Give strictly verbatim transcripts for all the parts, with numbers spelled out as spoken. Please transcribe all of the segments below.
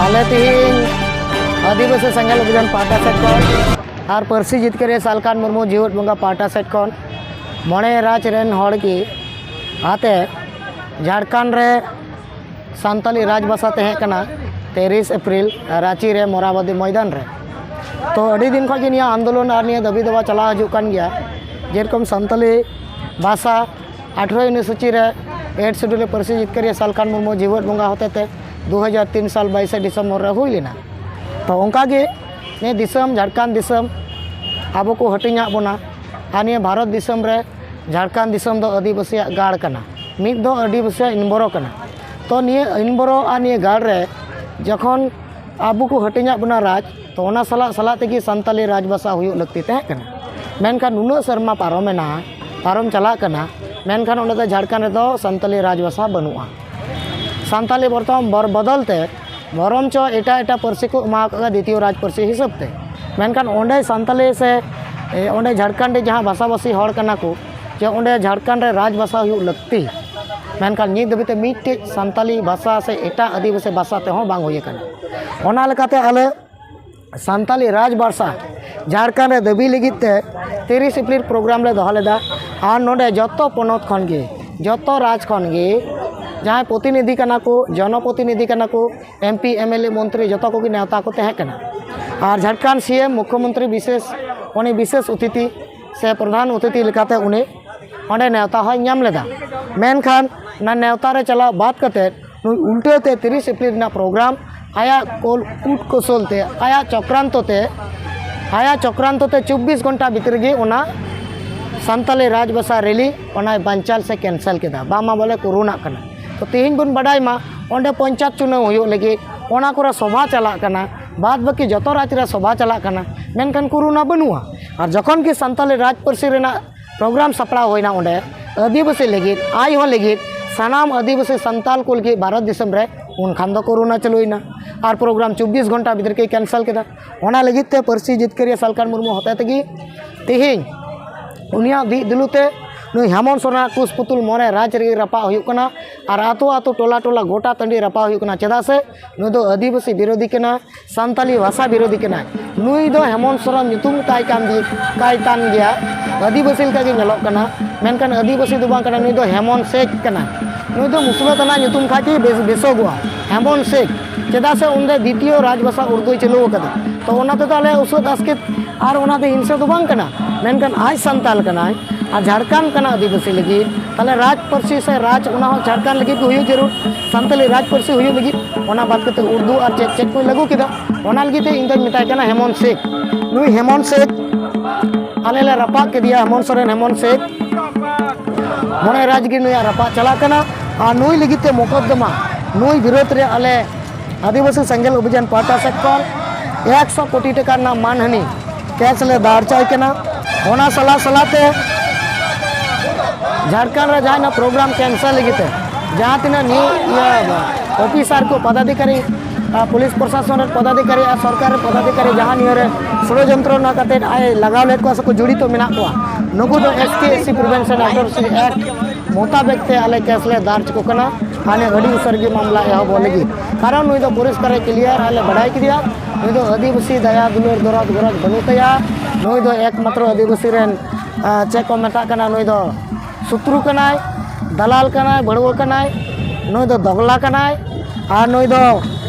ᱟᱞᱮ ᱛᱤᱦᱤᱧ ᱟᱹᱫᱤᱵᱟᱹᱥᱤ ᱥᱮᱸᱜᱮᱞ ᱚᱵᱷᱤᱡᱟᱱ ᱯᱟᱦᱴᱟ ᱥᱮᱫ ᱠᱷᱚᱱ ᱟᱨ ᱯᱟᱹᱨᱥᱤ ᱡᱤᱛᱠᱟᱹᱨᱤᱭᱟᱹ ᱥᱟᱞᱠᱷᱟᱱ ᱢᱩᱨᱢᱩ ᱡᱤᱣᱮᱫ ᱵᱚᱸᱜᱟ ᱯᱟᱦᱴᱟ ᱥᱮᱫ ᱠᱷᱚᱱ ᱢᱚᱬᱮ ᱨᱟᱡᱽ ᱨᱮᱱ ᱦᱚᱲ ᱜᱮ ᱟᱛᱮ ᱡᱷᱟᱲᱠᱷᱚᱸᱰ ᱨᱮ ᱥᱟᱱᱛᱟᱞᱤ ᱨᱟᱡᱽᱵᱷᱟᱥᱟ ᱛᱟᱦᱮᱸ ᱠᱟᱱᱟ ᱛᱤᱨᱤᱥ ᱮᱯᱨᱤᱞ ᱨᱟᱸᱪᱤ ᱨᱮ ᱢᱚᱨᱟᱵᱟᱫᱤ ᱢᱚᱭᱫᱟᱱ ᱨᱮ᱾ ᱛᱚ ᱟᱹᱰᱤ ᱫᱤᱱ ᱠᱷᱚᱱ ᱜᱮ ᱱᱤᱭᱟᱹ ᱟᱱᱫᱳᱞᱚᱱ ᱟᱨ ᱱᱤᱭᱟᱹ ᱫᱟᱹᱵᱤ ᱫᱟᱵᱟ ᱪᱟᱞᱟᱣ ᱦᱤᱡᱩᱜ ᱠᱟᱱ ᱜᱮᱭᱟ᱾ ᱡᱮᱨᱚᱠᱚᱢ ᱥᱟᱱᱛᱟᱞᱤ ᱵᱷᱟᱥᱟ ᱟᱴᱷᱨᱚ ᱚᱱᱩᱥᱩᱪᱤ ᱨᱮ ᱮᱭᱤᱴ ᱥᱤᱰᱩᱞ ᱨᱮ ᱯᱟᱹᱨᱥᱤ ᱡᱤᱛᱠᱟᱹᱨᱤᱭᱟᱹ ᱥᱟᱞᱠᱷᱟᱱ ᱢᱩᱨᱢᱩ ᱡᱤᱣᱮᱫ ᱵᱚᱸᱜᱟ ᱦᱚᱛᱮᱛᱮ ᱫᱩ ᱦᱟᱡᱟᱨ ᱛᱤᱱ ᱥᱟᱞ ᱵᱟᱭᱤᱥᱮ ᱰᱤᱥᱮᱢᱵᱚᱨ ᱨᱮ ᱦᱩᱭ ᱞᱮᱱᱟ᱾ ᱛᱚ ᱚᱱᱠᱟ ᱜᱮ ᱱᱤᱭᱟᱹ ᱫᱤᱥᱚᱢ ᱡᱷᱟᱲᱠᱷᱚᱸᱰ ᱫᱤᱥᱚᱢ ᱟᱵᱚ ᱠᱚ ᱦᱟᱹᱴᱤᱧᱟᱜ ᱵᱚᱱᱟ ᱟᱨ ᱱᱤᱭᱟᱹ ᱵᱷᱟᱨᱚᱛ ᱫᱤᱥᱚᱢ ᱨᱮ ᱡᱷᱟᱲᱠᱷᱚᱸᱰ ᱫᱤᱥᱚᱢ ᱫᱚ ᱟᱹᱫᱤᱵᱟᱹᱥᱤᱭᱟᱜ ᱜᱟᱲ ᱠᱟᱱᱟ, ᱢᱤᱫ ᱫᱚ ᱟᱹᱫᱤᱵᱟᱹᱥᱤᱭᱟᱜ ᱤᱱᱵᱚᱨᱚ ᱠᱟᱱᱟ᱾ ᱛᱚ ᱱᱤᱭᱟᱹ ᱤᱱᱵᱚᱨᱚ ᱟᱨ ᱱᱤᱭᱟᱹ ᱜᱟᱲ ᱨᱮ ᱡᱚᱠᱷᱚᱱ ᱟᱵᱚ ᱠᱚ ᱦᱟᱹᱴᱤᱧᱟᱜ ᱵᱚᱱᱟ ᱨᱟᱡᱽ, ᱛᱚ ᱚᱱᱟ ᱥᱟᱞᱟᱜ ᱥᱟᱞᱟᱜ ᱛᱮᱜᱮ ᱥᱟᱱᱛᱟᱞᱤ ᱨᱟᱡᱽᱵᱷᱟᱥᱟ ᱦᱩᱭᱩᱜ ᱞᱟᱹᱠᱛᱤ ᱛᱟᱦᱮᱸ ᱠᱟᱱᱟ᱾ ᱢᱮᱱᱠᱷᱟᱱ ᱱᱩᱱᱟᱹᱜ ᱥᱮᱨᱢᱟ ᱯᱟᱨᱚᱢᱮᱱᱟ, ᱯᱟᱨᱚᱢ ᱪᱟᱞᱟᱜ ᱠᱟᱱᱟ, ᱢᱮᱱᱠᱷᱟᱱ ᱚᱸᱰᱮ ᱫᱚ ᱡᱷᱟᱲᱠᱷᱚᱸᱰ ᱨᱮᱫᱚ ᱥᱟᱱᱛᱟᱞᱤ ᱨᱟᱡᱽᱵᱷᱟᱥᱟ ᱵᱟᱹᱱᱩᱜᱼᱟ᱾ ᱥᱟᱱᱛᱟᱞᱤ ᱵᱚᱨᱛᱚᱢᱟᱱ ᱵᱚᱨ-, ᱵᱚᱫᱚᱞ ᱛᱮ ᱵᱚᱨᱚᱱᱪᱚ ᱮᱴᱟᱜ ᱮᱴᱟᱜ ᱯᱟᱹᱨᱥᱤ ᱠᱚ ᱮᱢᱟ ᱟᱠᱟᱫᱟ ᱫᱤᱛᱤᱭᱚ ᱨᱟᱡᱽ ᱯᱟᱹᱨᱥᱤ ᱦᱤᱥᱟᱹᱵ ᱛᱮ᱾ ᱢᱮᱱᱠᱷᱟᱱ ᱚᱸᱰᱮ ᱥᱟᱱᱛᱟᱞᱤ ᱥᱮ, ᱮ, ᱚᱸᱰᱮ ᱡᱷᱟᱲᱠᱷᱚᱸᱰ ᱨᱮ ᱡᱟᱦᱟᱸ ᱵᱷᱟᱥᱟᱵᱷᱟᱥᱤ ᱦᱚᱲ ᱠᱟᱱᱟ ᱠᱚ, ᱡᱮ ᱚᱸᱰᱮ ᱡᱷᱟᱲᱠᱷᱚᱸᱰ ᱨᱮ ᱨᱟᱡᱽ ᱵᱷᱟᱥᱟ ᱦᱩᱭᱩᱜ ᱞᱟᱹᱠᱛᱤ, ᱢᱮᱱᱠᱷᱟᱱ ᱱᱤᱛ ᱫᱷᱟᱹᱵᱤᱡ ᱛᱮ ᱢᱤᱫᱴᱮᱡ ᱥᱟᱱᱛᱟᱞᱤ ᱵᱷᱟᱥᱟ ᱥᱮ ᱮᱴᱟᱜ ᱟᱹᱫᱤᱵᱟᱹᱥᱤ ᱵᱷᱟᱥᱟ ᱛᱮᱦᱚᱸ ᱵᱟᱝ ᱦᱩᱭ ᱟᱠᱟᱱᱟ᱾ ᱚᱱᱟ ᱞᱮᱠᱟᱛᱮ ᱟᱞᱮ ᱥᱟᱱᱛᱟᱞᱤ ᱨᱟᱡᱽ ᱵᱷᱟᱥᱟ ᱡᱷᱟᱲᱠᱷᱚᱸᱰ ᱨᱮ ᱫᱟᱹᱵᱤ ᱞᱟᱹᱜᱤᱫ ᱛᱮ ᱛᱤᱨᱤᱥ ᱮᱯᱨᱤᱞ ᱯᱨᱳᱜᱨᱟᱢ ᱞᱮ ᱫᱚᱦᱚ ᱞᱮᱫᱟ᱾ ᱟᱨ ᱱᱚᱰᱮ ᱡᱚᱛᱚ ᱯᱚᱱᱚᱛ ᱠᱷᱚᱱ ᱜᱮ, ᱡᱚᱛᱚ ᱨᱟᱡᱽ ᱠᱷᱚᱱ ᱜᱮ ᱡᱟᱦᱟᱸᱭ ᱯᱨᱚᱛᱤᱱᱤᱫᱷᱤ ᱠᱟᱱᱟ ᱠᱚ, ᱡᱚᱱᱚᱯᱨᱚᱛᱤᱱᱤᱫᱷᱤ ᱠᱟᱱᱟ ᱠᱚ, M P, M L A, ᱢᱚᱱᱛᱨᱤ, ᱡᱚᱛᱚ ᱠᱚᱜᱮ ᱱᱮᱣᱛᱟ ᱠᱚ ᱛᱟᱦᱮᱸ ᱠᱟᱱᱟ᱾ ᱟᱨ ᱡᱷᱟᱲᱠᱷᱚᱸᱰ ᱥᱤ ᱮᱢ ᱢᱩᱠᱷᱭᱚᱢᱚᱱᱛᱨᱤ ᱵᱤᱥᱮᱥ, ᱩᱱᱤ ᱵᱤᱥᱮᱥ ᱚᱛᱤᱛᱷᱤ ᱥᱮ ᱯᱨᱚᱫᱷᱟᱱ ᱚᱛᱤᱛᱷᱤ ᱞᱮᱠᱟᱛᱮ ᱩᱱᱤ ᱚᱸᱰᱮ ᱱᱮᱣᱛᱟ ᱦᱚᱸᱭ ᱧᱟᱢ ᱞᱮᱫᱟ᱾ ᱢᱮᱱᱠᱷᱟᱱ ᱚᱱᱟ ᱱᱮᱣᱛᱟ ᱨᱮ ᱪᱟᱞᱟᱣ ᱵᱟᱫ ᱠᱟᱛᱮᱫ ᱱᱩᱭ ᱩᱞᱴᱟᱹ ᱛᱮ ᱛᱤᱨᱤᱥ ᱮᱯᱨᱤᱞ ᱨᱮᱱᱟᱜ ᱯᱨᱳᱜᱨᱟᱢ ᱟᱭᱟᱜ ᱠᱚᱞ ᱠᱩᱴ ᱠᱚᱥᱚᱞ ᱛᱮ, ᱟᱭᱟᱜ ᱪᱚᱠᱨᱟᱱᱛᱚ ᱛᱮ, ᱟᱭᱟᱜ ᱪᱚᱠᱨᱟᱱᱛᱚ ᱛᱮ ᱪᱚᱵᱵᱤᱥ ᱜᱷᱚᱱᱴᱟ ᱵᱷᱤᱛᱨᱤ ᱨᱮᱜᱮ ᱚᱱᱟ ᱥᱟᱱᱛᱟᱞᱤ ᱨᱟᱡᱽᱵᱷᱟᱥᱟ ᱨᱮᱞᱤ ᱚᱱᱟᱭ ᱵᱟᱧᱪᱟᱞ ᱥᱮ ᱠᱮᱱᱥᱮᱞ ᱠᱮᱫᱟ᱾ ᱵᱟᱝᱢᱟ ᱵᱚᱞᱮ ᱠᱚᱨᱳᱱᱟᱜ ᱠᱟᱱᱟ᱾ ᱛᱚ ᱛᱮᱦᱮᱧ ᱵᱚᱱ ᱵᱟᱰᱟᱭ ᱢᱟ ᱚᱸᱰᱮ ᱯᱚᱧᱪᱟᱭᱮᱛ ᱪᱩᱱᱟᱹᱣ ᱦᱩᱭᱩᱜ ᱞᱟᱹᱜᱤᱫ ᱚᱱᱟ ᱠᱚᱨᱮ ᱥᱚᱵᱷᱟ ᱪᱟᱞᱟᱜ ᱠᱟᱱᱟ, ᱵᱟᱫ ᱵᱟᱹᱠᱤ ᱡᱚᱛᱚ ᱨᱟᱡᱽ ᱨᱮ ᱥᱚᱵᱷᱟ ᱪᱟᱞᱟᱜ ᱠᱟᱱᱟ, ᱢᱮᱱᱠᱷᱟᱱ ᱠᱚᱨᱳᱱᱟ ᱵᱟᱹᱱᱩᱜᱼᱟ᱾ ᱟᱨ ᱡᱚᱠᱷᱚᱱ ᱜᱮ ᱥᱟᱱᱛᱟᱞᱤ ᱨᱟᱡᱽ ᱯᱟᱹᱨᱥᱤ ᱨᱮᱱᱟᱜ ᱯᱨᱳᱜᱨᱟᱢ ᱥᱟᱯᱲᱟᱣ ᱦᱩᱭᱱᱟ ᱚᱸᱰᱮ ᱟᱹᱫᱤᱵᱟᱹᱥᱤ ᱞᱟᱹᱜᱤᱫ, ᱟᱡ ᱦᱚᱸ ᱞᱟᱹᱜᱤᱫ, ᱥᱟᱱᱟᱢ ᱟᱹᱫᱤᱵᱟᱹᱥᱤ ᱥᱟᱱᱛᱟᱞ ᱠᱚ ᱞᱟᱹᱜᱤᱫ ᱵᱷᱟᱨᱚᱛ ᱫᱤᱥᱚᱢ ᱨᱮ, ᱩᱱᱠᱷᱟᱱ ᱫᱚ ᱠᱳᱨᱳᱱᱟ ᱪᱟᱹᱞᱩᱭᱮᱱᱟ᱾ ᱟᱨ ᱯᱨᱳᱜᱨᱟᱢ ᱪᱚᱵᱵᱤᱥ ᱜᱷᱚᱱᱴᱟ ᱵᱷᱤᱛᱨᱤ ᱜᱮ ᱠᱮᱱᱥᱮᱞ ᱠᱮᱫᱟ᱾ ᱚᱱᱟ ᱞᱟᱹᱜᱤᱫ ᱛᱮ ᱯᱟᱹᱨᱥᱤ ᱡᱤᱛᱠᱟᱹᱨᱤᱭᱟᱹ ᱥᱟᱞᱠᱷᱟᱱ ᱢᱩᱨᱢᱩ ᱦᱚᱛᱮ ᱛᱮᱜᱮ ᱛᱮᱦᱮᱧ ᱩᱱᱤᱭᱟᱜ ᱫᱤᱜ ᱫᱩᱞᱩ ᱛᱮ ᱱᱩᱭ ᱦᱮᱢᱚᱱᱛ ᱥᱚᱨᱮᱱᱟᱜ ᱠᱩᱥ ᱯᱩᱛᱩᱞ ᱢᱚᱱᱮ ᱨᱟᱡᱽ ᱨᱮᱜᱮ ᱨᱟᱯᱟᱜ ᱦᱩᱭᱩᱜ ᱠᱟᱱᱟ᱾ ᱟᱨ ᱟᱛᱳ ᱟᱛᱳ, ᱴᱚᱞᱟ ᱴᱚᱞᱟ, ᱜᱚᱴᱟ ᱴᱟᱺᱰᱤ ᱨᱟᱯᱟᱜ ᱦᱩᱭᱩᱜ ᱠᱟᱱᱟ᱾ ᱪᱮᱫᱟᱜ ᱥᱮ ᱱᱩᱭ ᱫᱚ ᱟᱹᱫᱤᱵᱟᱹᱥᱤ ᱵᱤᱨᱳᱫᱷᱤ ᱠᱟᱱᱟ, ᱥᱟᱱᱛᱟᱞᱤ ᱵᱷᱟᱥᱟ ᱵᱤᱨᱳᱫᱷᱤ ᱠᱟᱱᱟᱭ᱾ ᱱᱩᱭ ᱫᱚ ᱦᱮᱢᱚᱱᱛ ᱥᱚᱨᱮᱱ ᱧᱩᱛᱩᱢ ᱛᱟᱭ ᱠᱟᱱ ᱜᱮ, ᱠᱟᱭ ᱠᱟᱱ ᱜᱮᱭᱟ, ᱟᱹᱫᱤᱵᱟᱹᱥᱤ ᱞᱮᱠᱟ ᱜᱮ ᱧᱮᱞᱚᱜ ᱠᱟᱱᱟ, ᱢᱮᱱᱠᱷᱟᱱ ᱟᱹᱫᱤᱵᱟᱹᱥᱤ ᱫᱚ ᱵᱟᱝ ᱠᱟᱱᱟ, ᱱᱩᱭ ᱫᱚ ᱦᱮᱢᱚᱱᱛ ᱥᱮᱠ ᱠᱟᱱᱟᱭ᱾ ᱱᱩᱭ ᱫᱚ ᱢᱩᱥᱞᱟᱹ ᱛᱟᱱᱟ ᱧᱩᱛᱩᱢ ᱠᱷᱟᱡ ᱜᱮ ᱵᱮᱥ, ᱵᱮᱥᱚᱜᱚᱜᱼᱟ, ᱦᱮᱢᱚᱱᱛ ᱥᱮᱠ᱾ ᱪᱮᱫᱟᱜ ᱥᱮ ᱩᱱᱤ ᱫᱚ ᱫᱤᱛᱤᱭᱚ ᱨᱟᱡᱽᱵᱷᱟᱥᱟ ᱩᱨᱫᱩᱭ ᱪᱟᱹᱞᱩ ᱟᱠᱟᱫᱟ᱾ ᱛᱚ ᱚᱱᱟ ᱛᱮᱫᱚ ᱟᱞᱮ ᱩᱥᱟᱹᱫ ᱟᱥᱠᱮᱛ ᱟᱨ ᱚᱱᱟ ᱫᱚ ᱦᱤᱝᱥᱟᱹ ᱫᱚ ᱵᱟᱝ ᱠᱟᱱᱟ, ᱢᱮᱱᱠᱷᱟᱱ ᱟᱡ ᱥᱟᱱᱛᱟᱞ ᱠᱟᱱᱟᱭ ᱟᱨ ᱡᱷᱟᱲᱠᱷᱚᱸᱰ ᱠᱟᱱᱟ ᱟᱹᱫᱤᱵᱟᱹᱥᱤ ᱞᱟᱹᱜᱤᱫ, ᱛᱟᱦᱞᱮ ᱨᱟᱡᱽ ᱯᱟᱹᱨᱥᱤ ᱥᱮ ᱨᱟᱡᱽ ᱚᱱᱟ ᱦᱚᱸ ᱡᱷᱟᱲᱠᱷᱚᱸᱰ ᱞᱟᱹᱜᱤᱫ ᱜᱮ ᱦᱩᱭᱩᱜ ᱡᱟᱹᱨᱩᱲ, ᱥᱟᱱᱛᱟᱞᱤ ᱨᱟᱡᱽ ᱯᱟᱹᱨᱥᱤ ᱦᱩᱭᱩᱜ ᱞᱟᱹᱜᱤᱫ᱾ ᱚᱱᱟ ᱵᱟᱫ ᱠᱟᱛᱮ ᱩᱨᱫᱩ ᱟᱨ ᱪᱮᱫ ᱪᱮᱫ ᱠᱚᱭ ᱞᱟᱹᱜᱩ ᱠᱮᱫᱟ, ᱚᱱᱟ ᱞᱟᱹᱜᱤᱫ ᱛᱮ ᱤᱧ ᱫᱚᱧ ᱢᱮᱛᱟᱭ ᱠᱟᱱᱟ ᱦᱮᱢᱚᱱᱛ ᱥᱮᱠ᱾ ᱱᱩᱭ ᱦᱮᱢᱚᱱᱛ ᱥᱮᱠ ᱟᱞᱮ ᱞᱮ ᱨᱟᱯᱟᱜ ᱠᱮᱫᱮᱭᱟ, ᱦᱮᱢᱚᱱᱛ ᱥᱚᱨᱮᱱ ᱦᱮᱢᱚᱱᱛ ᱥᱮᱠ᱾ ᱢᱚᱬᱮ ᱨᱟᱡᱽ ᱜᱮ ᱱᱩᱭᱟᱜ ᱨᱟᱯᱟᱜ ᱪᱟᱞᱟᱜ ᱠᱟᱱᱟ᱾ ᱟᱨ ᱱᱩᱭ ᱞᱟᱹᱜᱤᱫ ᱛᱮ ᱢᱚᱠᱚᱫᱫᱚᱢᱟ, ᱱᱩᱭ ᱵᱤᱨᱳᱫᱷ ᱨᱮ ᱟᱞᱮ ᱟᱹᱫᱤᱵᱟᱹᱥᱤ ᱥᱮᱸᱜᱮᱞ ᱚᱵᱷᱤᱡᱟᱱ ᱯᱟᱦᱴᱟ ᱥᱮᱫ ᱠᱷᱚᱱ ᱮᱠᱥᱚ ᱠᱳᱴᱤ ᱴᱟᱠᱟ ᱨᱮᱱᱟᱜ ᱢᱟᱱᱦᱟᱹᱱᱤ ᱠᱮᱥ ᱞᱮ ᱫᱟᱨᱡᱟᱭ ᱠᱟᱱᱟ᱾ ᱚᱱᱟ ᱥᱟᱞᱟᱜ ᱥᱟᱞᱟᱜ ᱛᱮ ᱡᱷᱟᱲᱠᱷᱚᱸᱰ ᱨᱮ ᱡᱟᱦᱟᱸ ᱯᱨᱳᱜᱨᱟᱢ ᱠᱮᱱᱥᱮᱞ ᱞᱟᱹᱜᱤᱫ ᱛᱮ ᱡᱟᱦᱟᱸ ᱛᱤᱱᱟᱹᱜ ᱱᱤᱭᱩ ᱤᱭᱟᱹ ᱚᱯᱷᱤᱥᱟᱨ ᱠᱚ, ᱯᱚᱫᱟᱫᱷᱤᱠᱟᱨᱤ, ᱟᱨ ᱯᱩᱞᱤᱥ ᱯᱨᱚᱥᱟᱥᱚᱱ ᱨᱮᱱ ᱯᱚᱫᱟᱫᱷᱤᱠᱟᱨᱤ ᱟᱨ ᱥᱚᱨᱠᱟᱨ ᱨᱮᱱ ᱯᱚᱫᱟᱫᱷᱤᱠᱟᱨᱤ ᱡᱟᱦᱟᱸ ᱱᱤᱭᱟᱹ ᱨᱮ ᱥᱚᱲᱚᱡᱚᱱᱛᱨᱚ ᱱᱚᱣᱟ ᱠᱟᱛᱮ ᱟᱡ ᱞᱟᱜᱟᱣ ᱞᱮᱫ ᱠᱚᱣᱟ ᱥᱮᱠᱚ ᱡᱚᱲᱤᱛᱚ ᱢᱮᱱᱟᱜ ᱠᱚᱣᱟ, ᱱᱩᱠᱩ ᱫᱚ ST SC Prevention Atrocity Act ᱢᱳᱛᱟᱵᱮᱠ ᱛᱮ ᱟᱞᱮ ᱠᱮᱥ ᱞᱮ ᱫᱟᱨᱡᱽ ᱠᱚ ᱠᱟᱱᱟ᱾ ᱟᱨ ᱱᱤᱭᱟᱹ ᱟᱹᱰᱤ ᱩᱥᱟᱹᱨ ᱜᱮ ᱢᱟᱢᱞᱟ ᱮᱦᱚᱵᱚᱜ ᱞᱟᱹᱜᱤᱫ, ᱠᱟᱨᱚᱱ ᱱᱩᱭ ᱫᱚ ᱯᱚᱨᱤᱥᱠᱟᱨ ᱮ ᱠᱞᱤᱭᱟᱨ ᱟᱞᱮ ᱵᱟᱰᱟᱭ ᱠᱮᱫᱮᱭᱟ᱾ ᱱᱩᱭ ᱫᱚ ᱟᱹᱫᱤᱵᱟᱹᱥᱤ ᱫᱟᱭᱟ ᱫᱩᱞᱟᱹᱲ ᱫᱚᱨᱚᱫ ᱜᱚᱨᱚᱡᱽ ᱵᱟᱹᱱᱩᱜ ᱛᱟᱭᱟ᱾ ᱱᱩᱭ ᱫᱚ ᱮᱠᱢᱟᱛᱨᱚ ᱟᱹᱫᱤᱵᱟᱹᱥᱤ ᱨᱮᱱ, ᱟᱸ, ᱪᱮᱫ ᱠᱚ ᱢᱮᱛᱟᱜ ᱠᱟᱱᱟ, ᱱᱩᱭ ᱫᱚ ᱥᱩᱛᱨᱩ ᱠᱟᱱᱟᱭ, ᱫᱟᱞᱟᱞ ᱠᱟᱱᱟᱭ, ᱵᱷᱟᱹᱲᱩᱣᱟᱹ ᱠᱟᱱᱟᱭ, ᱱᱩᱭ ᱫᱚ ᱫᱚᱜᱽᱞᱟ ᱠᱟᱱᱟᱭ, ᱟᱨ ᱱᱩᱭ ᱫᱚ,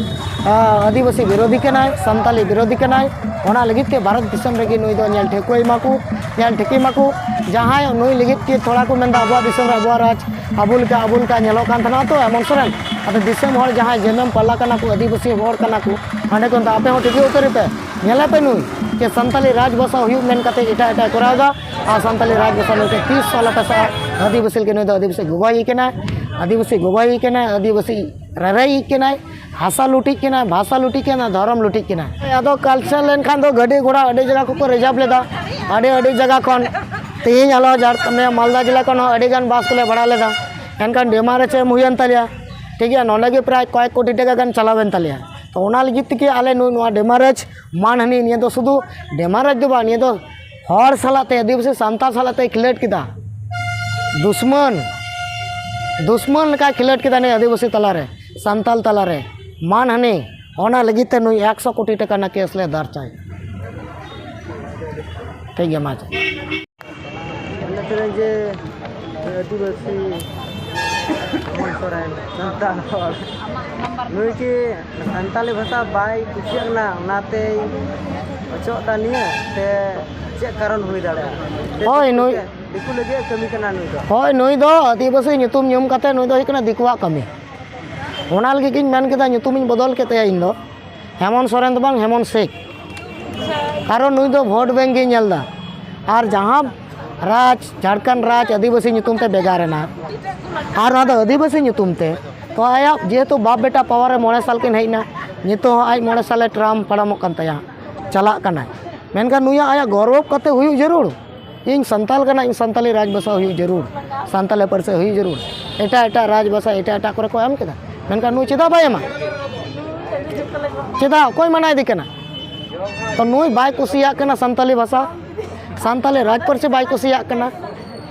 ᱟᱸ, ᱟᱹᱫᱤᱵᱟᱹᱥᱤ ᱵᱤᱨᱳᱫᱷᱤ ᱠᱟᱱᱟᱭ, ᱥᱟᱱᱛᱟᱞᱤ ᱵᱤᱨᱳᱫᱷᱤ ᱠᱟᱱᱟᱭ᱾ ᱚᱱᱟ ᱞᱟᱹᱜᱤᱫ ᱛᱮ ᱵᱷᱟᱨᱚᱛ ᱫᱤᱥᱚᱢ ᱨᱮᱜᱮ ᱱᱩᱭ ᱫᱚ ᱧᱮᱞ ᱴᱷᱤᱠᱟᱹᱭ ᱢᱟᱠᱚ, ᱧᱮᱞ ᱴᱷᱤᱠᱟᱹᱭ ᱢᱟᱠᱚ᱾ ᱡᱟᱦᱟᱸᱭ ᱱᱩᱭ ᱞᱟᱹᱜᱤᱫ ᱜᱮ ᱛᱷᱚᱲᱟ ᱠᱚ ᱢᱮᱱᱫᱟ, ᱟᱵᱚᱣᱟᱜ ᱫᱤᱥᱚᱢ ᱨᱮ ᱟᱵᱚᱣᱟᱜ ᱨᱟᱡᱽ ᱟᱵᱚ ᱞᱮᱠᱟ, ᱟᱵᱚ ᱞᱮᱠᱟ ᱧᱮᱞᱚᱜ ᱠᱟᱱ ᱛᱟᱦᱮᱱᱟ ᱛᱚ ᱦᱮᱢᱚᱱᱛ ᱥᱚᱨᱮᱱ᱾ ᱟᱫᱚ ᱫᱤᱥᱚᱢ ᱦᱚᱲ ᱡᱟᱦᱟᱸᱭ ᱡᱮᱢᱮᱢ ᱯᱟᱞᱟ ᱠᱟᱱᱟ ᱠᱚ, ᱟᱹᱫᱤᱵᱟᱹᱥᱤ ᱦᱚᱲ ᱠᱟᱱᱟ ᱠᱚ, ᱦᱟᱸᱰᱮ ᱠᱷᱚᱱ ᱫᱚ ᱟᱯᱮ ᱦᱚᱸ ᱴᱷᱤᱠᱟᱹ ᱩᱛᱟᱹᱨ ᱯᱮ, ᱧᱮᱞᱮ ᱯᱮ ᱱᱩᱭ ᱡᱮ ᱥᱟᱱᱛᱟᱞᱤ ᱨᱟᱡᱽ ᱵᱷᱟᱥᱟ ᱦᱩᱭᱩᱜ ᱢᱮᱱ ᱠᱟᱛᱮ ᱮᱴᱟᱜ ᱮᱴᱟᱜ ᱠᱚᱨᱟᱣ ᱮᱫᱟ᱾ ᱟᱨ ᱥᱟᱱᱛᱟᱞᱤ ᱨᱟᱡᱽ ᱵᱷᱟᱥᱟ ᱞᱟᱹᱭᱛᱮ ᱛᱤᱥ ᱦᱚᱸ ᱟᱞᱚᱯᱮ ᱥᱟᱵᱟ᱾ ᱟᱹᱫᱤᱵᱟᱹᱥᱤ ᱞᱟᱹᱜᱤᱫ ᱱᱩᱭ ᱫᱚ ᱟᱹᱫᱤᱵᱟᱹᱥᱤ ᱜᱚᱜᱚᱭ ᱠᱟᱱᱟᱭ, ᱟᱹᱫᱤᱵᱟᱹᱥᱤ ᱜᱚᱜᱚᱭ ᱠᱟᱱᱟᱭ, ᱟᱹᱫᱤᱵᱟᱹᱥᱤ ᱨᱮᱨᱮᱡ ᱠᱟᱱᱟᱭ, ᱦᱟᱥᱟ ᱞᱩᱴᱤᱡ ᱠᱟᱱᱟᱭ, ᱵᱷᱟᱥᱟ ᱞᱩᱴᱤᱡ ᱠᱟᱱᱟᱭ, ᱫᱷᱚᱨᱚᱢ ᱞᱩᱴᱤᱡ ᱠᱟᱱᱟᱭ᱾ ᱟᱫᱚ ᱠᱮᱱᱥᱮᱞ ᱞᱮᱱᱠᱷᱟᱱ ᱫᱚ ᱜᱟᱹᱰᱤ ᱜᱷᱚᱲᱟ ᱟᱹᱰᱤ ᱡᱟᱭᱜᱟ ᱠᱚᱠᱚ ᱨᱤᱡᱟᱨᱵᱷ ᱞᱮᱫᱟ, ᱟᱹᱰᱤ ᱟᱹᱰᱤ ᱡᱟᱭᱜᱟ ᱠᱷᱚᱱ ᱛᱮᱦᱮᱧ ᱟᱞᱮ ᱡᱷᱟᱲᱠᱷᱚᱸᱰ, ᱱᱤᱭᱟᱹ ᱢᱟᱞᱫᱟ ᱡᱮᱞᱟ ᱠᱷᱚᱱ ᱦᱚᱸ ᱟᱹᱰᱤ ᱜᱟᱱ ᱵᱟᱥ ᱠᱚᱞᱮ ᱵᱷᱟᱲᱟ ᱞᱮᱫᱟ, ᱮᱱᱠᱷᱟᱱ ᱰᱮᱢᱟᱨᱮᱡᱽ ᱮᱢ ᱦᱩᱭᱮᱱ ᱛᱟᱞᱮᱭᱟ᱾ ᱴᱷᱤᱠ ᱜᱮᱭᱟ, ᱱᱚᱸᱰᱮ ᱜᱮ ᱯᱨᱟᱭ ᱠᱚᱭᱮᱠ ᱠᱳᱴᱤ ᱴᱟᱠᱟ ᱜᱟᱱ ᱪᱟᱞᱟᱣᱮᱱ ᱛᱟᱞᱮᱭᱟ᱾ ᱛᱚ ᱚᱱᱟ ᱞᱟᱹᱜᱤᱫ ᱛᱮᱜᱮ ᱟᱞᱮ ᱱᱩᱭ ᱱᱚᱣᱟ ᱰᱮᱢᱟᱨᱮᱡᱽ ᱢᱟᱱᱦᱟᱱᱤ, ᱱᱤᱭᱟᱹ ᱫᱚ ᱥᱩᱫᱷᱩ ᱰᱮᱢᱟᱨᱮᱡᱽ ᱫᱚ ᱵᱟᱝ, ᱱᱤᱭᱟᱹ ᱫᱚ ᱦᱚᱲ ᱥᱟᱞᱟᱜ ᱛᱮ, ᱟᱹᱫᱤᱵᱟᱹᱥᱤ ᱥᱟᱱᱛᱟᱲ ᱥᱟᱞᱟᱜ ᱛᱮ ᱠᱷᱮᱞᱳᱰ ᱠᱮᱫᱟ᱾ ᱫᱩᱥᱢᱟᱱ, ᱫᱩᱥᱢᱟᱱ ᱞᱮᱠᱟ ᱠᱷᱮᱞᱳᱰ ᱠᱮᱫᱟ ᱱᱩᱭ ᱟᱹᱫᱤᱵᱟᱹᱥᱤ ᱛᱟᱞᱟᱨᱮ, ᱥᱟᱱᱛᱟᱲ ᱛᱟᱞᱟᱨᱮ ᱢᱟᱱᱦᱟᱱᱤ᱾ ᱚᱱᱟ ᱞᱟᱹᱜᱤᱫ ᱛᱮ ᱱᱩᱭ ᱮᱠᱥᱚ ᱠᱳᱴᱤ ᱴᱟᱠᱟ ᱨᱮᱱᱟᱜ ᱠᱮᱥ ᱞᱮ ᱫᱟᱨᱡᱟᱭ᱾ ᱴᱷᱤᱠ ᱜᱮᱭᱟ, ᱢᱟ ᱟᱪᱪᱷᱟ᱾ ᱢᱮᱱᱮᱫ ᱛᱟᱦᱮᱱᱟᱹᱧ ᱡᱮ ᱟᱹᱫᱤᱵᱟᱹᱥᱤ ᱢᱚᱱ ᱥᱚᱨᱮᱱ ᱥᱟᱱᱛᱟᱲ ᱦᱚᱲ, ᱱᱩᱭ ᱠᱤ ᱥᱟᱱᱛᱟᱞᱤ ᱵᱷᱟᱥᱟ ᱵᱟᱭ ᱠᱩᱥᱤᱭᱟᱜ ᱠᱟᱱᱟ, ᱚᱱᱟᱛᱮᱭ ᱚᱪᱚᱜ ᱮᱫᱟ ᱱᱤᱭᱟᱹ, ᱥᱮ ᱪᱮᱫ ᱠᱟᱨᱚᱱ ᱦᱩᱭ ᱫᱟᱲᱮᱭᱟᱜᱼᱟ? ᱥᱮ ᱦᱳᱭ, ᱫᱤᱠᱩ ᱱᱩᱭ ᱞᱮᱠᱟ, ᱫᱤᱠᱩ ᱞᱟᱹᱜᱤᱫ ᱮ ᱠᱟᱹᱢᱤ ᱠᱟᱱᱟ ᱱᱩᱭ ᱫᱚ? ᱦᱳᱭ, ᱱᱩᱭ ᱫᱚ ᱟᱹᱫᱤᱵᱟᱹᱥᱤ ᱧᱩᱛᱩᱢ ᱧᱩᱢ ᱠᱟᱛᱮ ᱱᱩᱭ ᱫᱚ ᱦᱩᱭᱩᱜ ᱠᱟᱱᱟ ᱫᱤᱠᱩᱣᱟᱜ ᱠᱟᱹᱢᱤ᱾ ᱚᱱᱟ ᱞᱟᱹᱜᱤᱫ ᱜᱤᱧ ᱢᱮᱱ ᱠᱮᱫᱟ, ᱧᱩᱛᱩᱢᱤᱧ ᱵᱚᱫᱚᱞ ᱠᱮᱫ ᱛᱟᱭᱟ ᱤᱧ ᱫᱚ᱾ ᱦᱮᱢᱚᱱ ᱥᱚᱨᱮᱱ ᱫᱚ ᱵᱟᱝ, ᱦᱮᱢᱚᱱ ᱥᱮᱠ᱾ ᱠᱟᱨᱚᱱ ᱱᱩᱭ ᱫᱚ ᱵᱷᱳᱴ ᱵᱮᱝᱠ ᱜᱮᱭ ᱧᱮᱞ ᱮᱫᱟ᱾ ᱟᱨ ᱡᱟᱦᱟᱸ ᱨᱟᱡᱽ, ᱡᱷᱟᱲᱠᱷᱚᱸᱰ ᱨᱟᱡᱽ ᱟᱹᱫᱤᱵᱟᱹᱥᱤ ᱧᱩᱛᱩᱢ ᱛᱮ ᱵᱷᱮᱜᱟᱨ ᱮᱱᱟ, ᱟᱨ ᱚᱱᱟ ᱫᱚ ᱟᱹᱫᱤᱵᱟᱹᱥᱤ ᱧᱩᱛᱩᱢ ᱛᱮ, ᱛᱚ ᱟᱭᱟᱜ ᱡᱮᱦᱮᱛᱩ ᱵᱟᱯ ᱵᱮᱴᱟ ᱯᱟᱣᱟᱨ ᱨᱮ ᱢᱚᱬᱮ ᱥᱟᱞ ᱠᱤᱱ ᱦᱮᱡ ᱮᱱᱟ, ᱱᱤᱛᱚᱜ ᱦᱚᱸ ᱟᱡ ᱢᱚᱬᱮ ᱥᱟᱞᱮ ᱴᱟᱨᱢ ᱯᱟᱨᱚᱢᱚᱜ ᱠᱟᱱ ᱛᱟᱭᱟ, ᱪᱟᱞᱟᱜ ᱠᱟᱱᱟᱭ᱾ ᱢᱮᱱᱠᱷᱟᱱ ᱱᱩᱭᱟᱜ ᱟᱭᱟᱜ ᱜᱚᱨᱚᱵᱽ ᱠᱟᱛᱮ ᱦᱩᱭᱩᱜ ᱡᱟᱹᱨᱩᱲ, ᱤᱧ ᱥᱟᱱᱛᱟᱞ ᱠᱟᱱᱟ, ᱤᱧ ᱥᱟᱱᱛᱟᱞᱤ ᱨᱟᱡᱽ ᱵᱷᱟᱥᱟ ᱦᱩᱭᱩᱜ ᱡᱟᱹᱨᱩᱲ, ᱥᱟᱱᱛᱟᱞᱤ ᱯᱟᱹᱨᱥᱤ ᱦᱩᱭᱩᱜ ᱡᱟᱹᱨᱩᱲ᱾ ᱮᱴᱟᱜ ᱮᱴᱟᱜ ᱨᱟᱡᱽ ᱵᱷᱟᱥᱟ ᱮᱴᱟᱜ ᱮᱴᱟᱜ ᱠᱚᱨᱮ ᱠᱚ ᱮᱢ ᱠᱮᱫᱟ, ᱢᱮᱱᱠᱷᱟᱱ ᱱᱩᱭ ᱪᱮᱫᱟᱜ ᱵᱟᱭ ᱮᱢᱟ? ᱪᱮᱫᱟᱜ? ᱚᱠᱚᱭ ᱢᱟᱱᱟ ᱤᱫᱤ ᱠᱟᱱᱟ? ᱛᱚ ᱱᱩᱭ ᱵᱟᱭ ᱠᱩᱥᱤᱭᱟᱜ ᱠᱟᱱᱟ ᱥᱟᱱᱛᱟᱞᱤ ᱵᱷᱟᱥᱟ, ᱥᱟᱱᱛᱟᱞᱤ ᱨᱟᱡᱽ ᱯᱟᱹᱨᱥᱤ ᱵᱟᱭ ᱠᱩᱥᱤᱭᱟᱜ ᱠᱟᱱᱟ,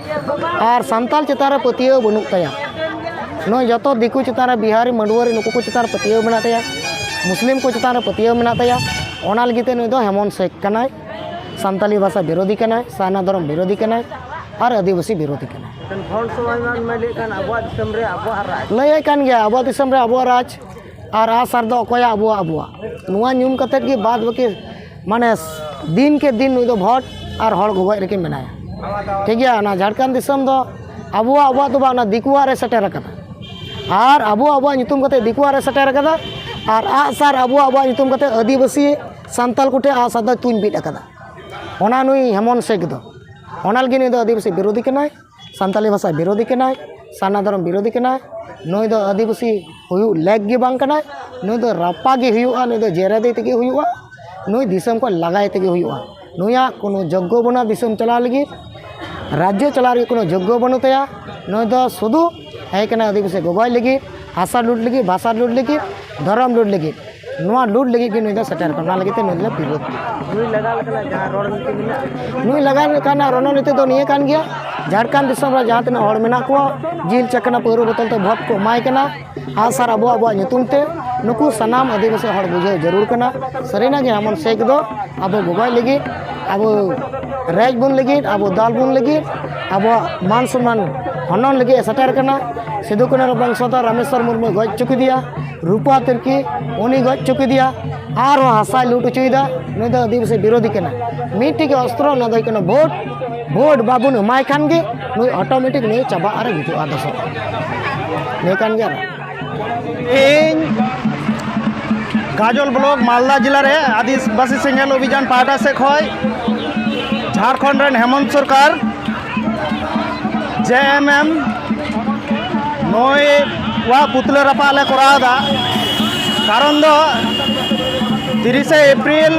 ᱟᱨ ᱥᱟᱱᱛᱟᱞ ᱪᱮᱛᱟᱱ ᱨᱮ ᱯᱟᱹᱛᱭᱟᱹᱣ ᱵᱟᱹᱱᱩᱜ ᱛᱟᱭᱟ᱾ ᱱᱩᱭ ᱡᱚᱛᱚ ᱫᱤᱠᱩ ᱪᱮᱛᱟᱱ ᱨᱮ, ᱵᱤᱦᱟᱨᱤ, ᱢᱟᱹᱰᱩᱣᱟᱨᱤ, ᱱᱩᱠᱩ ᱠᱚ ᱪᱮᱛᱟᱱ ᱨᱮ ᱯᱟᱹᱛᱭᱟᱹᱣ ᱢᱮᱱᱟᱜ ᱛᱟᱭᱟ, ᱢᱩᱥᱞᱤᱢ ᱠᱚ ᱪᱮᱛᱟᱱ ᱨᱮ ᱯᱟᱹᱛᱭᱟᱹᱣ ᱢᱮᱱᱟᱜ ᱛᱟᱭᱟ᱾ ᱚᱱᱟ ᱞᱟᱹᱜᱤᱫ ᱛᱮ ᱱᱩᱭ ᱫᱚ ᱦᱮᱢᱚᱱ ᱥᱮᱠ ᱠᱟᱱᱟᱭ, ᱥᱟᱱᱛᱟᱞᱤ ᱵᱷᱟᱥᱟ ᱵᱤᱨᱳᱫᱷᱤ ᱠᱟᱱᱟᱭ, ᱥᱟᱨᱱᱟ ᱫᱷᱚᱨᱚᱢ ᱵᱤᱨᱳᱫᱷᱤ ᱠᱟᱱᱟᱭ, ᱟᱨ ᱟᱹᱫᱤᱵᱟᱹᱥᱤ ᱵᱤᱨᱳᱫᱷᱤ ᱠᱟᱱᱟᱭ᱾ ᱮᱱᱠᱷᱟᱱ ᱵᱷᱚᱱᱰ ᱥᱚᱢᱟᱡᱽ ᱢᱟ ᱞᱟᱹᱭᱮᱫ ᱠᱟᱱ ᱟᱵᱚᱣᱟᱜ ᱫᱤᱥᱚᱢ ᱨᱮ ᱟᱵᱚᱣᱟᱜ ᱨᱟᱡᱽ᱾ ᱞᱟᱹᱭᱮᱫ ᱠᱟᱱ ᱜᱮᱭᱟ, ᱟᱵᱚᱣᱟᱜ ᱫᱤᱥᱚᱢ ᱨᱮ ᱟᱵᱚᱣᱟᱜ ᱨᱟᱡᱽ, ᱟᱨ ᱟᱜᱼᱥᱟᱨ ᱫᱚ ᱚᱠᱚᱭᱟᱜ? ᱟᱵᱚᱣᱟᱜ, ᱟᱵᱚᱣᱟᱜ᱾ ᱱᱚᱣᱟ ᱧᱩᱢ ᱠᱟᱛᱮᱫ ᱜᱮ ᱵᱟᱫ ᱵᱟᱹᱠᱤ, ᱢᱟᱱᱮ, ᱫᱤᱱ ᱠᱮ ᱫᱤᱱ ᱱᱩᱭ ᱫᱚ ᱵᱷᱳᱴ ᱟᱨ ᱦᱚᱲ ᱜᱚᱜᱚᱡ ᱨᱮᱜᱮ ᱢᱮᱱᱟᱭᱟ᱾ ᱴᱷᱤᱠ ᱜᱮᱭᱟ, ᱚᱱᱟ ᱡᱷᱟᱲᱠᱷᱚᱸᱰ ᱫᱤᱥᱚᱢ ᱫᱚ ᱟᱵᱚᱣᱟᱜ, ᱟᱵᱚᱣᱟᱜ ᱫᱚ ᱵᱟᱝ, ᱚᱱᱟ ᱫᱤᱠᱩᱣᱟᱜ ᱨᱮ ᱥᱮᱴᱮᱨ ᱟᱠᱟᱱᱟ᱾ ᱟᱨ ᱟᱵᱚ ᱟᱵᱚᱣᱟᱜ ᱧᱩᱛᱩᱢ ᱠᱟᱛᱮ ᱫᱤᱠᱩᱣᱟᱜ ᱨᱮ ᱥᱮᱴᱮᱨ ᱟᱠᱟᱫᱟ, ᱟᱨ ᱟᱜᱼᱥᱟᱨ ᱟᱵᱚ ᱟᱵᱚᱣᱟᱜ ᱧᱩᱛᱩᱢ ᱠᱟᱛᱮ ᱟᱹᱫᱤᱵᱟᱹᱥᱤ ᱥᱟᱱᱛᱟᱞ ᱠᱚᱴᱷᱮᱱ ᱟᱜᱼᱥᱟᱨ ᱫᱚᱭ ᱛᱩᱧ ᱵᱤᱫ ᱟᱠᱟᱫᱟ᱾ ᱚᱱᱟ ᱱᱩᱭ ᱦᱮᱢᱚᱱ ᱥᱮᱠ ᱫᱚ, ᱚᱱᱟ ᱞᱟᱹᱜᱤᱫ ᱱᱩᱭ ᱫᱚ ᱟᱹᱫᱤᱵᱟᱹᱥᱤ ᱵᱤᱨᱳᱫᱷᱤ ᱠᱟᱱᱟᱭ, ᱥᱟᱱᱛᱟᱞᱤ ᱵᱷᱟᱥᱟ ᱵᱤᱨᱳᱫᱷᱤ ᱠᱟᱱᱟᱭ, ᱥᱟᱨᱱᱟ ᱫᱷᱚᱨᱚᱢ ᱵᱤᱨᱳᱫᱷᱤ ᱠᱟᱱᱟᱭ᱾ ᱱᱩᱭ ᱫᱚ ᱟᱹᱫᱤᱵᱟᱹᱥᱤ ᱦᱩᱭᱩᱜ ᱞᱮᱠ ᱜᱮ ᱵᱟᱝ ᱠᱟᱱᱟᱭ᱾ ᱱᱩᱭ ᱫᱚ ᱨᱟᱯᱟᱜ ᱜᱮ ᱦᱩᱭᱩᱜᱼᱟ, ᱱᱩᱭ ᱫᱚ ᱡᱮᱨᱮᱫ ᱛᱮᱜᱮ ᱦᱩᱭᱩᱜᱼᱟ, ᱱᱩᱭ ᱫᱤᱥᱚᱢ ᱠᱷᱚᱱ ᱞᱟᱜᱟᱭ ᱛᱮᱜᱮ ᱦᱩᱭᱩᱜᱼᱟ᱾ ᱱᱩᱭᱟᱜ ᱠᱳᱱᱳ ᱡᱳᱜᱽᱜᱚ ᱵᱟᱹᱱᱩᱜᱼᱟ ᱫᱤᱥᱚᱢ ᱪᱟᱞᱟᱣ ᱞᱟᱹᱜᱤᱫ᱾ ᱨᱟᱡᱽᱡᱚ ᱪᱟᱞᱟᱣ ᱨᱮᱭᱟᱜ ᱠᱳᱱᱳ ᱡᱳᱜᱽᱜᱚ ᱵᱟᱹᱱᱩᱜ ᱛᱟᱭᱟ᱾ ᱱᱩᱭ ᱫᱚ ᱥᱩᱫᱷᱩ ᱦᱮᱡ ᱠᱟᱱᱟ ᱟᱹᱫᱤᱵᱟᱹᱥᱤ ᱜᱚᱜᱚᱡ ᱞᱟᱹᱜᱤᱫ, ᱦᱟᱥᱟ ᱞᱩᱴ ᱞᱟᱹᱜᱤᱫ, ᱵᱷᱟᱥᱟ ᱞᱩᱴ ᱞᱟᱹᱜᱤᱫ, ᱫᱷᱚᱨᱚᱢ ᱞᱩᱴ ᱞᱟᱹᱜᱤᱫ᱾ ᱱᱚᱣᱟ ᱞᱩᱴ ᱞᱟᱹᱜᱤᱫ ᱜᱮ ᱱᱩᱭ ᱫᱚ ᱥᱮᱴᱮᱨ ᱠᱟᱱᱟ, ᱚᱱᱟ ᱞᱟᱹᱜᱤᱫ ᱛᱮ ᱱᱩᱭ ᱫᱚᱞᱮ ᱵᱤᱨᱳᱫ ᱠᱮᱫᱟ᱾ ᱱᱩᱭ ᱞᱟᱜᱟ ᱞᱮᱠᱟᱱᱟᱜ ᱡᱟᱦᱟᱸ ᱨᱚᱲ ᱱᱤᱛᱤ ᱢᱮᱱᱟᱜᱼᱟ? ᱱᱩᱭ ᱞᱟᱜᱟ ᱞᱮᱠᱟᱱᱟᱜ ᱨᱚᱱᱚᱱᱤᱛᱤ ᱫᱚ ᱱᱤᱭᱟᱹ ᱠᱟᱱ ᱜᱮᱭᱟ, ᱡᱷᱟᱲᱠᱷᱚᱸᱰ ᱫᱤᱥᱚᱢ ᱨᱮ ᱡᱟᱦᱟᱸ ᱛᱤᱱᱟᱹᱜ ᱦᱚᱲ ᱢᱮᱱᱟᱜ ᱠᱚᱣᱟ, ᱡᱤᱞ ᱪᱟᱠᱷᱱᱟ ᱯᱟᱹᱣᱨᱟᱹ ᱵᱳᱛᱚᱞ ᱛᱮ ᱵᱷᱳᱴ ᱠᱚ ᱮᱢᱟᱭ ᱠᱟᱱᱟ, ᱟᱨ ᱥᱟᱨ ᱟᱵᱚ ᱟᱵᱚᱣᱟᱜ ᱧᱩᱛᱩᱢ ᱛᱮ, ᱱᱩᱠᱩ ᱥᱟᱱᱟᱢ ᱟᱹᱫᱤᱵᱟᱹᱥᱤ ᱦᱚᱲ ᱵᱩᱡᱷᱟᱹᱣ ᱡᱟᱹᱨᱩᱲ ᱠᱟᱱᱟ᱾ ᱥᱟᱹᱨᱤᱱᱟᱜ ᱜᱮ ᱦᱮᱢᱚᱱ ᱥᱮᱠ ᱫᱚ ᱟᱵᱚ ᱜᱚᱜᱚᱡ ᱞᱟᱹᱜᱤᱫ, ᱟᱵᱚ ᱨᱮᱡ ᱵᱚᱱ ᱞᱟᱹᱜᱤᱫ, ᱟᱵᱚ ᱫᱟᱞ ᱵᱚᱱ ᱞᱟᱹᱜᱤᱫ, ᱟᱵᱚᱣᱟᱜ ᱢᱟᱱ ᱥᱚᱱᱢᱟᱱ ᱦᱚᱱᱚᱱ ᱞᱟᱹᱜᱤᱫ ᱮ ᱥᱮᱴᱮᱨ ᱠᱟᱱᱟ᱾ ᱥᱤᱫᱩ ᱠᱟᱹᱱᱦᱩ ᱵᱚᱝᱥᱚᱫᱷᱚᱨ ᱨᱟᱢᱮᱥᱣᱚᱨ ᱢᱩᱨᱢᱩᱭ ᱜᱚᱡ ᱦᱚᱪᱚ ᱠᱮᱫᱮᱭᱟ, ᱨᱩᱯᱟ ᱛᱤᱨᱠᱤ ᱩᱱᱤ ᱜᱚᱡ ᱦᱚᱪᱚ ᱠᱮᱫᱮᱭᱟ, ᱟᱨᱦᱚᱸ ᱦᱟᱥᱟᱭ ᱞᱩᱴ ᱦᱚᱪᱚᱭᱮᱫᱟ᱾ ᱱᱩᱭ ᱫᱚ ᱟᱹᱫᱤᱵᱟᱹᱥᱤ ᱵᱤᱨᱳᱫᱷᱤ ᱠᱟᱱᱟ᱾ ᱢᱤᱫᱴᱮᱡ ᱜᱮ ᱚᱥᱛᱨᱚ, ᱚᱱᱟ ᱫᱚ ᱦᱩᱭᱩᱜ ᱠᱟᱱᱟ ᱵᱷᱳᱴ᱾ ᱵᱷᱳᱴ ᱵᱟᱵᱚᱱ ᱮᱢᱟᱭ ᱠᱷᱟᱱ ᱜᱮ ᱱᱩᱭ ᱚᱴᱳᱢᱮᱴᱤᱠ ᱱᱩᱭ ᱪᱟᱵᱟᱜ ᱟᱨ ᱜᱩᱡᱩᱜᱼᱟ ᱫᱚᱥᱚᱜ᱾ ᱱᱤᱭᱟᱹ ᱠᱟᱱ ᱜᱮᱭᱟ᱾ ᱤᱧ ᱜᱟᱡᱚᱞ ᱵᱞᱚᱠ ᱢᱟᱞᱫᱟ ᱡᱮᱞᱟ ᱨᱮ ᱟᱹᱫᱤᱵᱟᱹᱥᱤ ᱥᱮᱸᱜᱮᱞ ᱚᱵᱷᱤᱡᱟᱱ ᱯᱟᱦᱴᱟ ᱥᱮᱫ ᱠᱷᱚᱱ ᱡᱷᱟᱲᱠᱷᱚᱸᱰ ᱨᱮᱱ ᱦᱮᱢᱚᱱᱛ ᱥᱚᱨᱠᱟᱨ ᱡᱮ ᱮᱢ ᱮᱢ ᱱᱩᱭ ᱣᱟᱜ ᱯᱩᱛᱞᱟᱹ ᱨᱟᱯᱟᱜ ᱞᱮ ᱠᱚᱨᱟᱣ ᱮᱫᱟ᱾ ᱠᱟᱨᱚᱱ ᱫᱚ ᱛᱤᱨᱤᱥᱮ ᱮᱯᱨᱤᱞ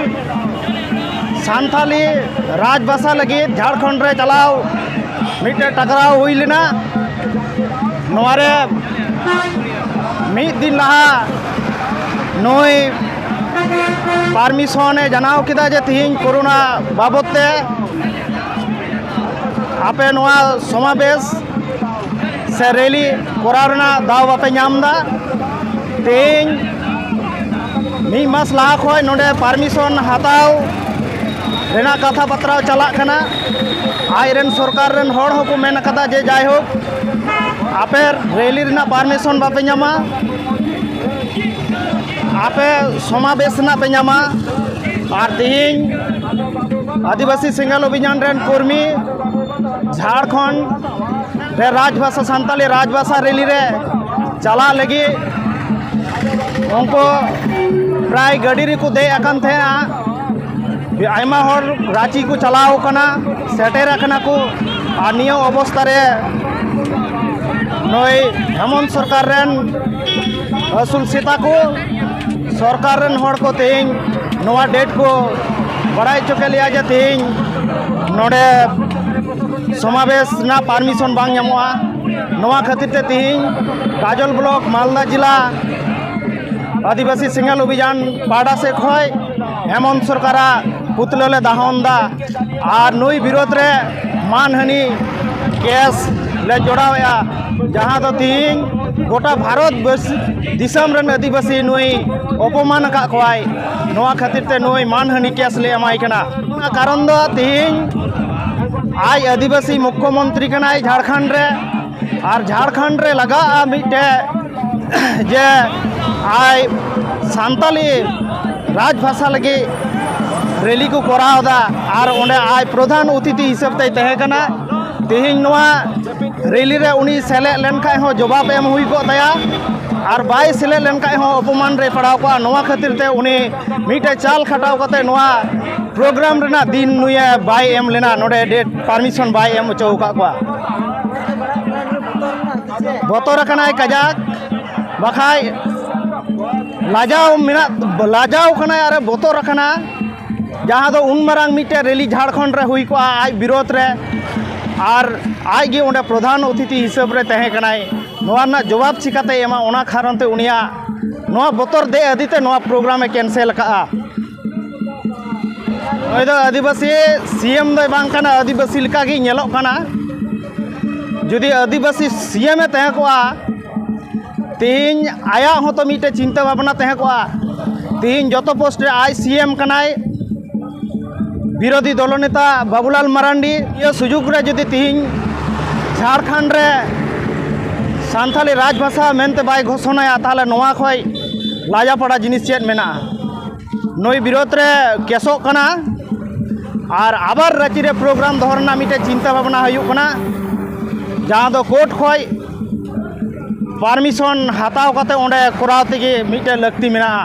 ᱥᱟᱱᱛᱷᱟᱞᱤ ᱨᱟᱡᱽᱵᱷᱟᱥᱟ ᱞᱟᱹᱜᱤᱫ ᱡᱷᱟᱲᱠᱷᱚᱸᱰ ᱨᱮ ᱪᱟᱞᱟᱣ ᱢᱤᱫᱴᱮᱱ ᱴᱟᱠᱨᱟᱣ ᱦᱩᱭ ᱞᱮᱱᱟ᱾ ᱱᱚᱣᱟᱨᱮ ᱢᱤᱫ ᱫᱤᱱ ᱞᱟᱦᱟ ᱱᱩᱭ ᱯᱟᱨᱢᱤᱥᱚᱱᱮ ᱡᱟᱱᱟᱣ ᱠᱮᱫᱟ ᱡᱮ ᱛᱤᱦᱤᱧ ᱠᱳᱨᱳᱱᱟ ᱵᱟᱵᱚᱫ ᱛᱮ ᱟᱯᱮ ᱱᱚᱣᱟ ᱥᱚᱢᱟᱵᱮᱥ ᱥᱮ ᱨᱮᱞᱤ ᱠᱚᱨᱟᱣ ᱨᱮᱱᱟᱜ ᱫᱟᱣ ᱵᱟᱯᱮ ᱧᱟᱢ ᱮᱫᱟ᱾ ᱛᱮᱦᱮᱧ ᱢᱤᱫ ᱢᱟᱥ ᱞᱟᱦᱟ ᱠᱷᱚᱱ ᱱᱚᱰᱮ ᱯᱟᱨᱢᱤᱥᱚᱱ ᱦᱟᱛᱟᱣ ᱨᱮᱱᱟᱜ ᱠᱟᱛᱷᱟ ᱵᱟᱛᱨᱟᱣ ᱪᱟᱞᱟᱜ ᱠᱟᱱᱟ᱾ ᱟᱡ ᱨᱮᱱ ᱥᱚᱨᱠᱟᱨ ᱨᱮᱱ ᱦᱚᱲ ᱦᱚᱸᱠᱚ ᱢᱮᱱ ᱟᱠᱟᱫᱟ ᱡᱮ ᱡᱟᱭᱦᱳᱠ ᱟᱯᱮ ᱨᱮᱞᱤ ᱨᱮᱱᱟᱜ ᱯᱟᱨᱢᱤᱥᱚᱱ ᱵᱟᱯᱮ ᱧᱟᱢᱟ, ᱟᱯᱮ ᱥᱚᱢᱟᱵᱮᱥ ᱨᱮᱱᱟᱜ ᱯᱮ ᱧᱟᱢᱟ᱾ ᱟᱨ ᱛᱮᱦᱮᱧ ᱟᱹᱫᱤᱵᱟᱹᱥᱤ ᱥᱮᱸᱜᱮᱞ ᱚᱵᱷᱤᱡᱟᱱ ᱨᱮᱱ ᱠᱚᱨᱢᱤ ᱡᱷᱟᱲᱠᱷᱚᱸᱰ ᱨᱮ ᱨᱟᱡᱽᱵᱷᱟᱥᱟ, ᱥᱟᱱᱛᱟᱞᱤ ᱨᱟᱡᱽᱵᱷᱟᱥᱟ ᱨᱮᱞᱤ ᱨᱮ ᱪᱟᱞᱟᱜ ᱞᱟᱹᱜᱤᱫ ᱩᱱᱠᱩ ᱯᱨᱟᱭ ᱜᱟᱹᱰᱤ ᱨᱮᱠᱚ ᱫᱮᱡ ᱟᱠᱟᱱ ᱛᱟᱦᱮᱸᱜᱼᱟ᱾ ᱟᱭᱢᱟ ᱦᱚᱲ ᱨᱟᱸᱪᱤ ᱠᱚ ᱪᱟᱞᱟᱣ ᱠᱟᱱᱟ, ᱥᱮᱴᱮᱨ ᱟᱠᱟᱱᱟ ᱠᱚ᱾ ᱟᱨ ᱱᱤᱭᱟᱹ ᱚᱵᱚᱥᱛᱟ ᱨᱮ ᱱᱩᱭ ᱦᱮᱢᱚᱱᱛ ᱥᱚᱨᱠᱟᱨ ᱨᱮᱱ ᱟᱹᱥᱩᱞ ᱥᱮᱛᱟ ᱠᱚ, ᱥᱚᱨᱠᱟᱨ ᱨᱮᱱ ᱦᱚᱲ ᱠᱚ ᱛᱮᱦᱮᱧ ᱱᱚᱣᱟ ᱰᱮᱴ ᱠᱚ ᱵᱟᱲᱟᱭ ᱦᱚᱪᱚ ᱠᱮᱫ ᱞᱮᱭᱟ ᱡᱮ ᱛᱮᱦᱮᱧ ᱱᱚᱰᱮ ᱥᱚᱢᱟᱵᱮᱥ ᱨᱮᱱᱟᱜ ᱯᱟᱨᱢᱤᱥᱚᱱ ᱵᱟᱝ ᱧᱟᱢᱚᱜᱼᱟ᱾ ᱱᱚᱣᱟ ᱠᱷᱟᱹᱛᱤᱨ ᱛᱮ ᱛᱤᱦᱤᱧ ᱜᱟᱡᱚᱞ ᱵᱞᱚᱠ ᱢᱟᱞᱫᱟ ᱡᱮᱞᱟ ᱟᱹᱫᱤᱵᱟᱹᱥᱤ ᱥᱮᱸᱜᱮᱞ ᱚᱵᱷᱤᱡᱟᱱ ᱯᱟᱦᱴᱟ ᱥᱮᱫ ᱠᱷᱚᱱ ᱦᱮᱢᱚᱱᱛ ᱥᱚᱨᱠᱟᱨᱟᱜ ᱯᱩᱛᱞᱟᱹ ᱞᱮ ᱫᱟᱦᱚᱱ ᱮᱫᱟ᱾ ᱟᱨ ᱱᱩᱭ ᱵᱤᱨᱳᱫᱷ ᱨᱮ ᱢᱟᱱᱦᱟᱹᱱᱤ ᱠᱮᱥ ᱞᱮ ᱡᱚᱲᱟᱣᱮᱫᱼᱟ, ᱡᱟᱦᱟᱸ ᱫᱚ ᱛᱤᱦᱤᱧ ᱜᱚᱴᱟ ᱵᱷᱟᱨᱚᱛ ᱵᱟᱹᱥ-, ᱫᱤᱥᱚᱢ ᱨᱮᱱ ᱟᱹᱫᱤᱵᱟᱹᱥᱤ ᱱᱩᱭ ᱚᱯᱚᱢᱟᱱ ᱟᱠᱟᱫ ᱠᱚᱣᱟᱭ᱾ ᱱᱚᱣᱟ ᱠᱷᱟᱹᱛᱤᱨ ᱛᱮ ᱱᱩᱭ ᱢᱟᱱᱦᱟᱹᱱᱤ ᱠᱮᱥ ᱞᱮ ᱮᱢᱟᱭ ᱠᱟᱱᱟ᱾ ᱚᱱᱟ ᱠᱟᱨᱚᱱ ᱫᱚ ᱛᱤᱦᱤᱧ ᱟᱡ ᱟᱹᱫᱤᱵᱟᱹᱥᱤ ᱢᱩᱠᱠᱷᱚᱢᱚᱱᱛᱨᱤ ᱠᱟᱱᱟᱭ ᱡᱷᱟᱲᱠᱷᱚᱸᱰ ᱨᱮ, ᱟᱨ ᱡᱷᱟᱲᱠᱷᱚᱸᱰ ᱨᱮ ᱞᱟᱜᱟᱜᱼᱟ ᱢᱤᱫᱴᱮᱡ ᱡᱮ ᱟᱡ ᱥᱟᱱᱛᱟᱞᱤ ᱨᱟᱡᱽ ᱵᱷᱟᱥᱟ ᱞᱟᱹᱜᱤᱫ ᱨᱮᱞᱤ ᱠᱚ ᱠᱚᱨᱟᱣ ᱮᱫᱟ, ᱟᱨ ᱚᱸᱰᱮ ᱟᱡ ᱯᱨᱚᱫᱷᱟᱱ ᱚᱛᱤᱛᱷᱤ ᱦᱤᱥᱟᱹᱵ ᱛᱮᱭ ᱛᱟᱦᱮᱸ ᱠᱟᱱᱟ᱾ ᱛᱮᱦᱮᱧ ᱱᱚᱣᱟ ᱨᱮᱞᱤ ᱨᱮ ᱩᱱᱤ ᱥᱮᱞᱮᱫ ᱞᱮᱱᱠᱷᱟᱡ ᱦᱚᱸ ᱡᱚᱵᱟᱵ ᱮᱢ ᱦᱩᱭ ᱠᱚᱜ ᱛᱟᱭᱟ, ᱟᱨ ᱵᱟᱭ ᱥᱮᱞᱮᱫ ᱞᱮᱱᱠᱷᱟᱡ ᱦᱚᱸ ᱚᱯᱚᱢᱟᱱ ᱨᱮ ᱯᱟᱲᱟᱣ ᱠᱚᱜᱼᱟ᱾ ᱱᱚᱣᱟ ᱠᱷᱟᱹᱛᱤᱨ ᱛᱮ ᱩᱱᱤ ᱢᱤᱫᱴᱮᱡ ᱪᱟᱞ ᱠᱷᱟᱴᱟᱣ ᱠᱟᱛᱮ ᱱᱚᱣᱟ ᱯᱨᱳᱜᱨᱟᱢ ᱨᱮᱱᱟᱜ ᱫᱤᱱ ᱱᱩᱭᱮ ᱵᱟᱭ ᱮᱢ ᱞᱮᱱᱟ, ᱱᱚᱰᱮ ᱰᱮᱴ ᱯᱟᱨᱢᱤᱥᱚᱱ ᱵᱟᱭ ᱮᱢ ᱦᱚᱪᱚ ᱟᱠᱟᱫ ᱠᱚᱣᱟ᱾ ᱵᱚᱛᱚᱨ ᱟᱠᱟᱱᱟᱭ ᱠᱟᱡᱟᱠ, ᱵᱟᱠᱷᱟᱡ ᱞᱟᱡᱟᱣ ᱢᱮᱱᱟᱜ, ᱞᱟᱡᱟᱣ ᱠᱟᱱᱟᱭ ᱟᱨᱮ ᱵᱚᱛᱚᱨ ᱟᱠᱟᱱᱟ, ᱡᱟᱦᱟᱸ ᱫᱚ ᱩᱱ ᱢᱟᱨᱟᱝ ᱢᱤᱫᱴᱮᱡ ᱨᱮᱞᱤ ᱡᱷᱟᱲᱠᱷᱚᱸᱰ ᱨᱮ ᱦᱩᱭ ᱠᱚᱜᱼᱟ ᱟᱡ ᱵᱤᱨᱳᱫᱷ ᱨᱮ, ᱟᱨ ᱟᱡ ᱜᱮ ᱚᱸᱰᱮ ᱯᱨᱚᱫᱷᱟᱱ ᱚᱛᱤᱛᱷᱤ ᱦᱤᱥᱟᱹᱵ ᱨᱮ ᱛᱟᱦᱮᱸ ᱠᱟᱱᱟᱭ᱾ ᱱᱚᱣᱟ ᱨᱮᱱᱟᱜ ᱡᱚᱵᱟᱵ ᱪᱤᱠᱟᱛᱮ ᱮᱢᱟ, ᱚᱱᱟ ᱠᱟᱨᱚᱱ ᱛᱮ ᱩᱱᱤᱭᱟᱜ ᱱᱚᱣᱟ ᱵᱚᱛᱚᱨ ᱫᱮᱡ ᱟᱹᱫᱤ ᱛᱮ ᱱᱚᱣᱟ ᱯᱨᱳᱜᱨᱟᱢ ᱮ ᱠᱮᱱᱥᱮᱞ ᱟᱠᱟᱫᱼᱟ᱾ ᱱᱩᱭ ᱫᱚ ᱟᱹᱫᱤᱵᱟᱹᱥᱤ ᱥᱤ ᱮᱢ ᱫᱚᱭ ᱵᱟᱝ ᱠᱟᱱᱟ, ᱟᱹᱫᱤᱵᱟᱹᱥᱤ ᱞᱮᱠᱟ ᱜᱮ ᱧᱮᱞᱚᱜ ᱠᱟᱱᱟ᱾ ᱡᱩᱫᱤ ᱟᱹᱫᱤᱵᱟᱹᱥᱤ ᱥᱤ ᱮᱢ ᱮ ᱛᱟᱦᱮᱸ ᱠᱚᱜᱼᱟ, ᱛᱮᱦᱮᱧ ᱟᱭᱟᱜ ᱦᱚᱸᱛᱚ ᱢᱤᱫᱴᱮᱡ ᱪᱤᱱᱛᱟᱹ ᱵᱷᱟᱵᱽᱱᱟ ᱛᱟᱦᱮᱸ ᱠᱚᱜᱼᱟ᱾ ᱛᱮᱦᱮᱧ ᱡᱚᱛᱚ ᱯᱳᱥᱴ ᱨᱮ ᱟᱡ ᱥᱤ ᱮᱢ ᱠᱟᱱᱟᱭ, ᱵᱤᱨᱳᱫᱷᱤ ᱫᱚᱞᱚ ᱱᱮᱛᱟ ᱵᱟᱵᱩᱞᱟᱞ ᱢᱟᱨᱟᱱᱰᱤ᱾ ᱱᱤᱭᱟᱹ ᱥᱩᱡᱩᱜᱽ ᱨᱮ ᱡᱩᱫᱤ ᱛᱮᱦᱮᱧ ᱡᱷᱟᱲᱠᱷᱚᱸᱰ ᱨᱮ ᱥᱟᱱᱛᱟᱞᱤ ᱨᱟᱡᱽ ᱵᱷᱟᱥᱟ ᱢᱮᱱᱛᱮ ᱵᱟᱭ ᱜᱷᱳᱥᱚᱱᱟᱭᱟ, ᱛᱟᱦᱚᱞᱮ ᱱᱚᱣᱟ ᱠᱷᱚᱡ ᱞᱟᱡᱟᱯᱟᱲᱟ ᱡᱤᱱᱤᱥ ᱪᱮᱫ ᱢᱮᱱᱟᱜᱼᱟ? ᱱᱩᱭ ᱵᱤᱨᱳᱫᱷ ᱨᱮ ᱠᱮᱥᱚᱜ ᱠᱟᱱᱟ ᱟᱨ ᱟᱵᱟᱨ ᱨᱟᱸᱪᱤ ᱨᱮ ᱯᱨᱳᱜᱨᱟᱢ ᱫᱚᱦᱚ ᱨᱮᱱᱟᱜ ᱢᱤᱫᱴᱮᱡ ᱪᱤᱱᱛᱟᱹ ᱵᱷᱟᱵᱽᱱᱟ ᱦᱩᱭᱩᱜ ᱠᱟᱱᱟ, ᱡᱟᱦᱟᱸ ᱫᱚ ᱠᱳᱨᱴ ᱠᱷᱚᱡ ᱯᱟᱨᱢᱤᱥᱚᱱ ᱦᱟᱛᱟᱣ ᱠᱟᱛᱮ ᱚᱸᱰᱮ ᱠᱚᱨᱟᱣ ᱛᱮᱜᱮ ᱢᱤᱫᱴᱮᱡ ᱞᱟᱹᱠᱛᱤ ᱢᱮᱱᱟᱜᱼᱟ᱾